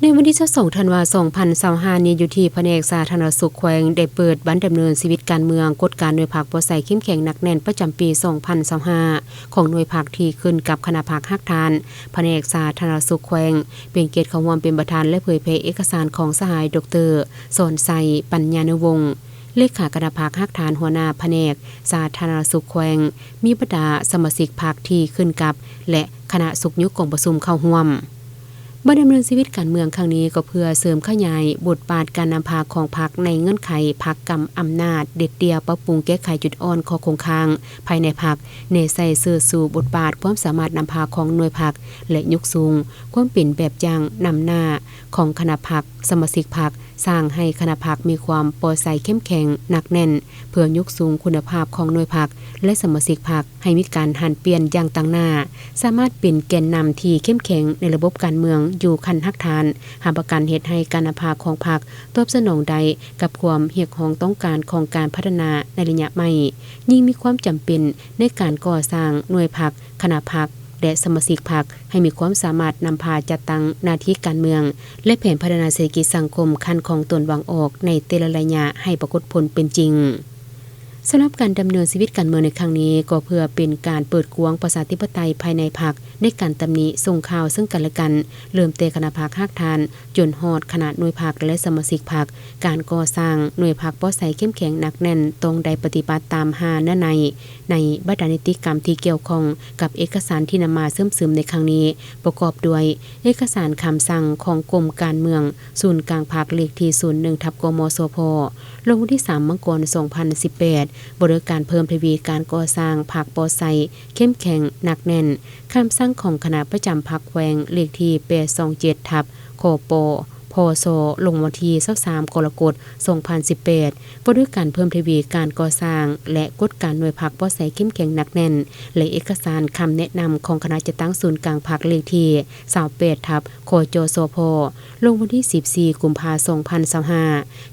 ໃນວັນທີຊາວສອງ ທັນວາ ສອງພັນຊາວຫ້ານີ້ ຢູ່ທີ່ພະແນກສາທາລະນະສຸກແຂວງ ໄດ້ເປີດບັນດຳເນີນຊີວິດການເມືອງ, ກົດການໜ່ວຍພັກບໍ່ໃສ່ເຂັ້ມແຂງໜັກແໜ້ນປະຈຳປີ ສອງພັນຊາວຫ້າ ຂອງໜ່ວຍພັກທີ່ຂຶ້ນກັບຄະນະພັກຮາກຖານ ພະແນກສາທາລະນະສຸກແຂວງ ເປັນກຽດເຂົ້າຮ່ວມເປັນປະທານ ແລະ ເຜີຍແຜ່ເອກະສານຂອງສະຫາຍ ດຣ. ສອນໄຊ ປັນຍານຸວົງ ເລຂາຄະນະພັກຮາກຖານ ຫົວໜ້າພະແນກສາທາລະນະສຸກແຂວງ, ມີບັນດາສະມາຊິກພັກທີ່ຂຶ້ນກັບ ແລະ ຄະນະຊຸກຍູ້ກອງປະຊຸມເຂົ້າຮ່ວມ. ບັນດາດຳເນີນຊີວິດການເມືອງຄັ້ງນີ້ ກໍເພື່ອເສີມຂະຫຍາຍບົດບາດການນຳພາຂອງພັກໃນເງື່ອນໄຂພັກກຳອຳນາດ, ເດັດດ່ຽວ, ປັບປຸງແກ້ໄຂຈຸດອ່ອນ, ຂໍ້ຄົງຄ້າງພາຍໃນພັກ, ແນໃສ່ເສີດຊູບົດບາດຄວາມສາມາດນຳພາຂອງໜ່ວຍພັກ ແລະ ຍົກສູງຄວາມເປັນແບບຢ່າງນຳໜ້າຂອງຄະນະພັກ, ສະມາຊິກພັກ, ສ້າງໃຫ້ຄະນະພັກມີຄວາມປໍໃສເຂັ້ມແຂງໜັກແໜ້ນ ເພື່ອຍົກສູງຄຸນນະພາບຂອງໜ່ວຍພັກ ແລະ ສະມາຊິກພັກ ໃຫ້ມີການຫັນປ່ຽນຢ່າງຕັ້ງໜ້າ, ສາມາດເປັນແກນນຳທີ່ເຂັ້ມແຂງໃນລະບົບການເມືອງຢູ່ຂັ້ນຮາກຖານ, ຮັບປະກັນເຮັດໃຫ້ການນຳພາຂອງພັກຕອບສະໜອງໄດ້ກັບຄວາມຮຽກຮ້ອງຕ້ອງການຂອງການພັດທະນາໃນໄລຍະໃໝ່. ຍິ່ງມີຄວາມຈຳເປັນໃນການກໍ່ສ້າງໜ່ວຍພັກ, ຄະນະພັກ ແລະ ສະມາຊິກພັກ ໃຫ້ມີຄວາມສາມາດນຳພາຈັດຕັ້ງໜ້າທີ່ການເມືອງ ແລະ ແຜນພັດທະນາເສດຖະກິດສັງຄົມຂັ້ນຂອງຕົນວາງອອກໃນແຕ່ລະໄລຍະໃຫ້ປາກົດຜົນເປັນຈິງ. ສຳລັບການດຳເນີນຊີວິດການເມືອງໃນຄັ້ງນີ້ ກໍເພື່ອເປັນການເປີດກວ້າງປະຊາທິປະໄຕພາຍໃນພັກ ໃນການຕຳໜິສົ່ງຂ່າວເຊິ່ງກັນແລະກັນ, ເລີ່ມແຕ່ຄະນະພັກຮາກຖານ ຈົນຮອດຄະນະໜ່ວຍພັກ ແລະ ສະມາຊິກພັກ. ການກໍ່ສ້າງໜ່ວຍພັກບໍ່ໃສເຂັ້ມແຂງໜັກແໜ້ນ ຕ້ອງໄດ້ປະຕິບັດຕາມຫ້າເນື້ອໃນ ໃນບັນດານິຕິກຳທີ່ກ່ຽວຂ້ອງກັບເອກະສານທີ່ນຳມາເຊື່ອມຊຶມໃນຄັ້ງນີ້ ປະກອບດ້ວຍ ເອກະສານຄຳສັ່ງຂອງກົມການເມືອງ, ສູນກາງພັກ ເລກທີ ສູນໜຶ່ງ ທັບ ກມສພ ລົງວັນທີ ສາມ ມັງກອນ ສອງພັນສິບແປດ ວ່າດ້ວຍການເພີ່ມທະວີການກໍ່ສ້າງພັກບໍ່ໃສເຂັ້ມແຂງໜັກແໜ້ນ, ຄຳສັ່ງຂອງຄະນະປະຈຳພັກແຂວງ ເລກທີ ແປດສອງເຈັດ ທັບ ຄປ ພສ ລົງວັນທີ ຊາວສາມ ກໍລະກົດ ສອງພັນສິບແປດ ວ່າດ້ວຍການເພີ່ມທະວີການກໍ່ສ້າງ ແລະ ກົດການໜ່ວຍພັກບໍ່ໃສເຂັ້ມແຂງໜັກແໜ້ນ ແລະ ເອກະສານຄຳແນະນຳຂອງຄະນະຈັດຕັ້ງສູນກາງພັກ ເລກທີ ຊາວແປດ ທັບ ຄຈສພ ລົງວັນທີ ສິບສີ່ ກຸມພາ ສອງພັນຊາວຫ້າ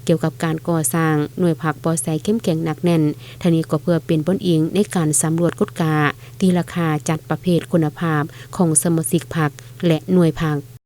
ກ່ຽວກັບການກໍ່ສ້າງໜ່ວຍພັກບໍ່ໃສເຂັ້ມແຂງໜັກແໜ້ນ. ທັງນີ້ກໍເພື່ອເປັນບ່ອນອີງໃນການສຳຫຼວດກົດກາ ຕີລາຄາ, ຈັດປະເພດຄຸນນະພາບຂອງສະມາຊິກພັກ ແລະ ໜ່ວຍພັກ.